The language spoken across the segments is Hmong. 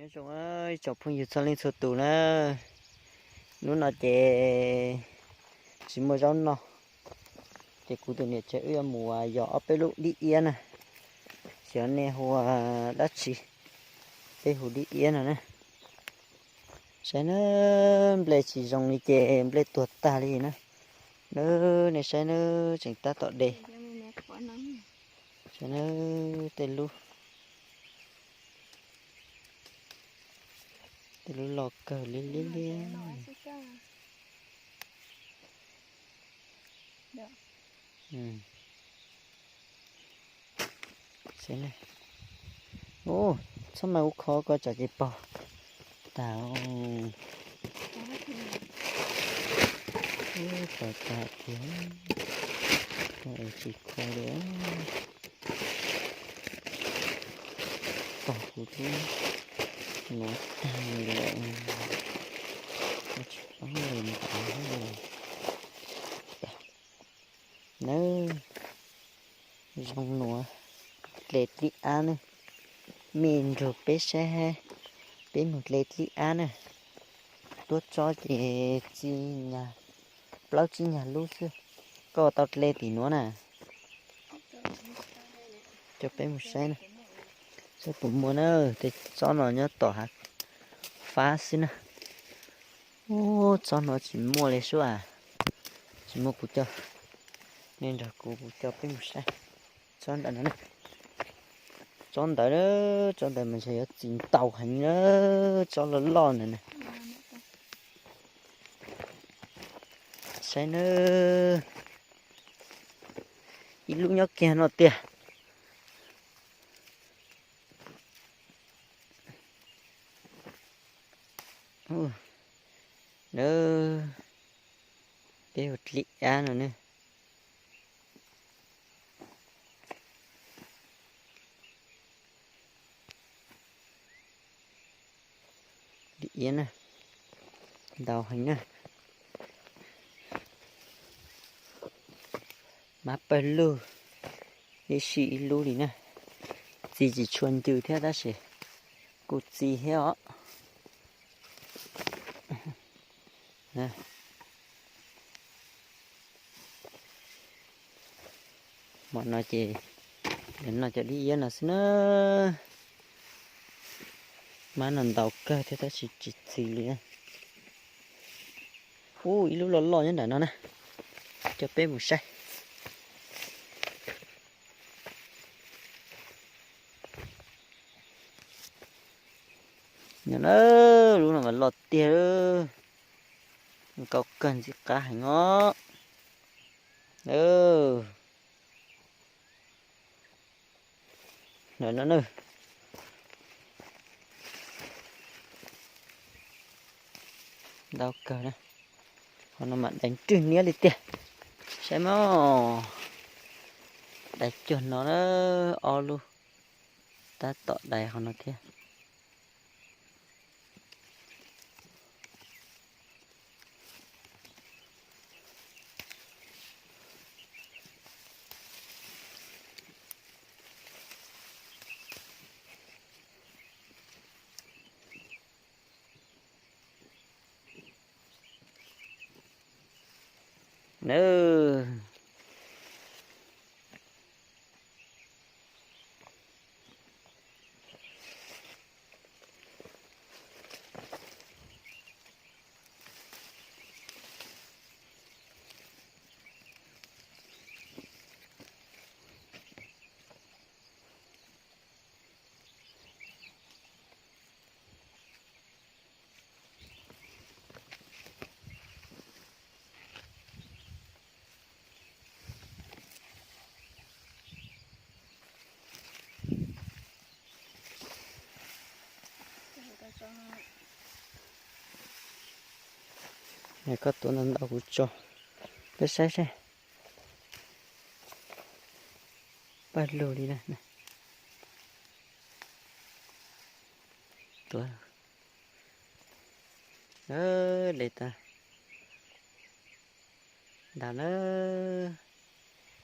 Zoo, ib tsoom phooj ywg txhua leej txhua tus na, hnub no ces tsis muaj zaub noj, ces kuv tus niam tsev wb yuav mus yos ob peb lub dib iab na, xyov nej hu ua dab tsi, peb hu dib iab no na. Saib na, nplej tsis zoo li ces nplej tuag tag li na. Na, nej saib na, tseem tab tom de. Saib na, tej lub, tej lub loj kawg li li li. Txhob mas ua kho ko tsam ces pog tas. Pog tas tiag, tsis kho li. Pog kuv twb nuav tag lawm, tsis paub li ntawd. Nawb, zoo nuav, dle dlib ab ne, mej nrug peb saib, peb mus dle dlib ab na. Tuab tsob ces txi nyag, plaub tsib nyag lub xwb. Koj tau dle tim nuav na. Coj peb mus saib na, saib puas muaj na. Tej tsob no nyob tom hav fab xwb na. Ub, tsob no tsis muaj li sub as. Tsis muaj kuv coj, nej nrog kuv, kuv coj peb mus saib. Tsob ntawd no, tsob ntawd, tsob ntawd mas ntshe yuav txi ntau heev na, tsob loj loj ntawd na. Saib nawb, ib lub nyob kiag no tiag. Nawb, peb hu dlib ab no ne. Dlib iab na, ntau heev na. Mab pawg lug, ib sij ib lub li na. Txi tsis tshua ncw thiab tab sis kuj txi thiab os. Hmo no ces noj cov dib iab no xwb na. Mab no ntau kawg thiab tab sis tsis txi li. Ub, ib lub loj loj nyob nram no na, coj peb mus saib. Nyob na, lub no mas loj tiag, nkauj kawg ntxim qab heev os. Ntawm no na, ntau kawg na. Qhov no mas dais nrwg niab li tiag. Saib mog, dais cuag no na, ob lub tab tom dais qhov no thiab. Nawb. Koj tuav ntau ntau kuv tso, peb saib saib. Pawg lug li na. Tuav, le tag, ntau na,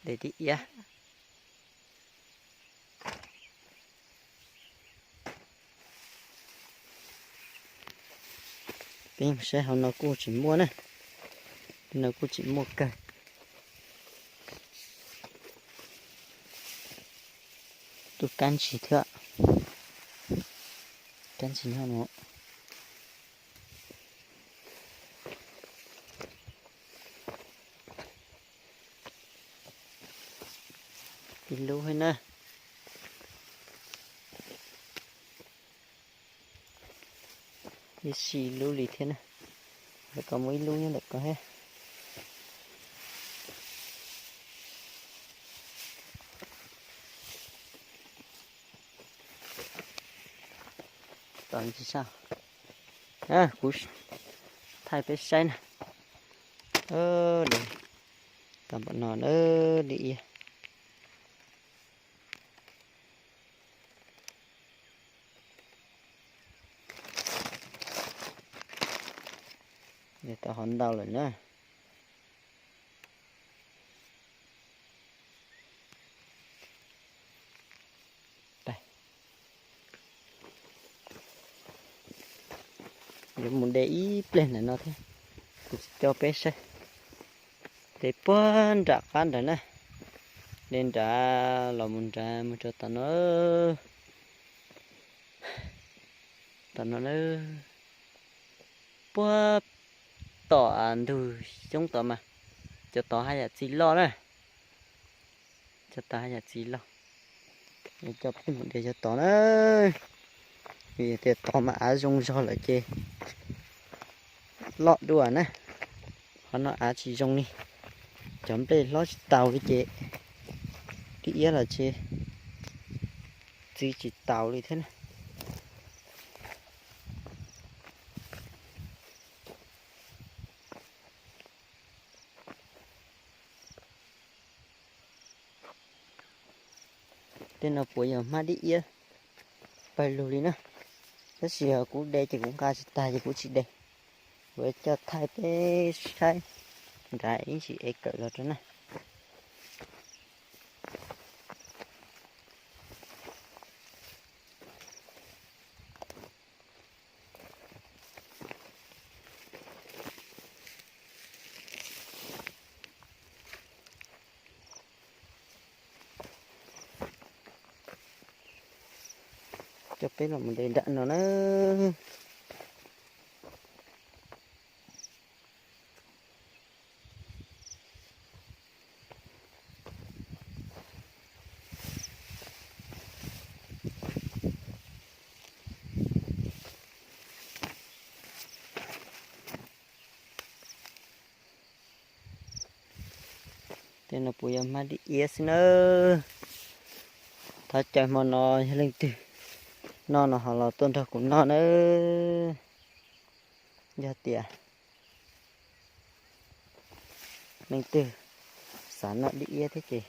le tib iab. Peb saib hauv no kuj tseem muaj na, no kuj tseem muaj kawg. Tuaj kab ntsis thiab, kab ntsis nyob no. Ib lub thiab na. Ib si lub li thiab na. Lawv kom muaj ib lub nyob ntawm ko thiab. Tom tsis sab, kuv thaij peb saib na. De, tom npam no na, dib iab. Tau hov ntau lawm na. Yuav mus de ib pliag ntawm no thiab, kuv tsis coj peb saib. De puag nram qab nrad na, de nrad los mus nrad mus rau tom no. Tom no na, puag tom ntug xyoob tod mas, cov tod haj yam txi loj na. Cov tod haj yam txi loj. Coj peb mus de cov tod na. Vim tias tod mas av zoo zog lawm ces loj dua na. Qhov no av tsis zoo li. Cov nplej hlob tsis taus li ces dib iab los tsis txi tsis taus li thiab na. Tej no puas yog hmab dib iab pawg lug li na. Tab sis yog kuv de ces kuv nqa tsis tag ces kuv tsis de. Kuv coj thaij peb saib nrad ib ntsis es kawm los rau na. Coj peb los mus de nram no na. Tej no puas yog hmab dib iab xwb nawb. Thov caw hmo no yog leej twg noj no ho los tuaj nrog kuv noj nawb. Yog tias leej twg xav noj dib iab thiab ces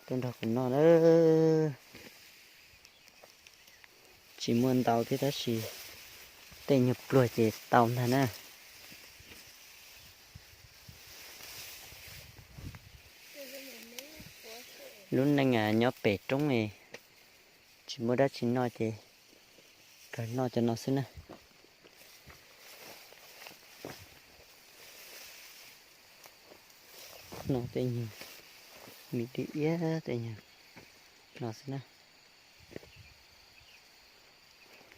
tuaj nrog kuv noj nawb. Tsis muaj ntau thiab tab sis tej nyuag pluag ces tau ntag na. Lub neej nyob pem roob ne, tsis muaj dab tsi noj ces kawg noj cov no xwb na. No tej nyuag me dib iab tej nyuag no xwb na.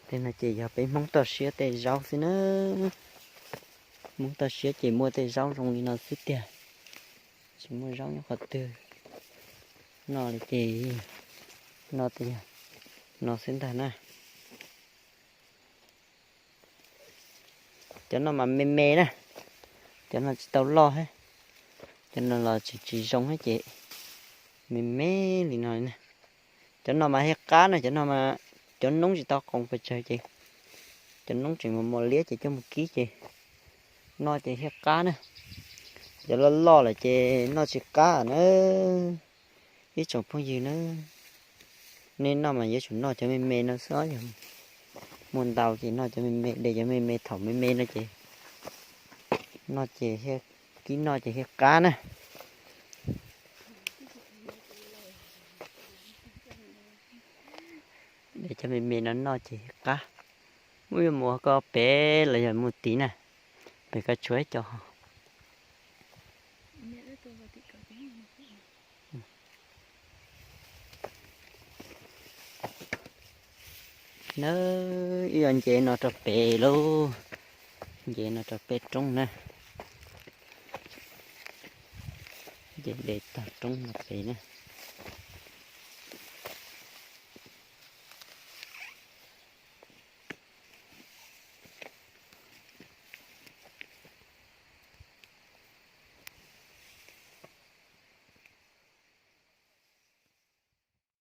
Tej no ces yog peb Hmoob toj siab tej zaub xwb na. Hmoob toj siab ces muaj tej zaub zoo li no xwb tiag, tsis muaj zaub nyob qhov twg. Noj li ces noj tej no xwb ntag na. Cov no mas me me na, cov no tsis tau loj thiab, cov no los tsis tsis zoo thiab ces me me li no na. Cov no mas thiaj qab na, cov no mas cov noob tsis tau qoos pes tsawg ces cov noob tseem mos mos liab ces coj mus kib ces noj ces thiaj qab na. Cov loj loj lawm ces noj tsis qab na. Ib tsoom phooj ywg na, nej noj mas yuav tsum noj cov me me no xwb, yog muaj ntau ces noj cov me me, de cov me me thaum me me no ces noj ces thiaj, kib noj ces thiaj qab na. De cov me me no noj ces thiaj qab. Wb yuav mus ua koj pem los yog mus tid na? Pem koj tshuav ib co. Na, wb yuav nce no rau pem lauj. Nce no rau pem roob na. Nce nce tog roob no pem na.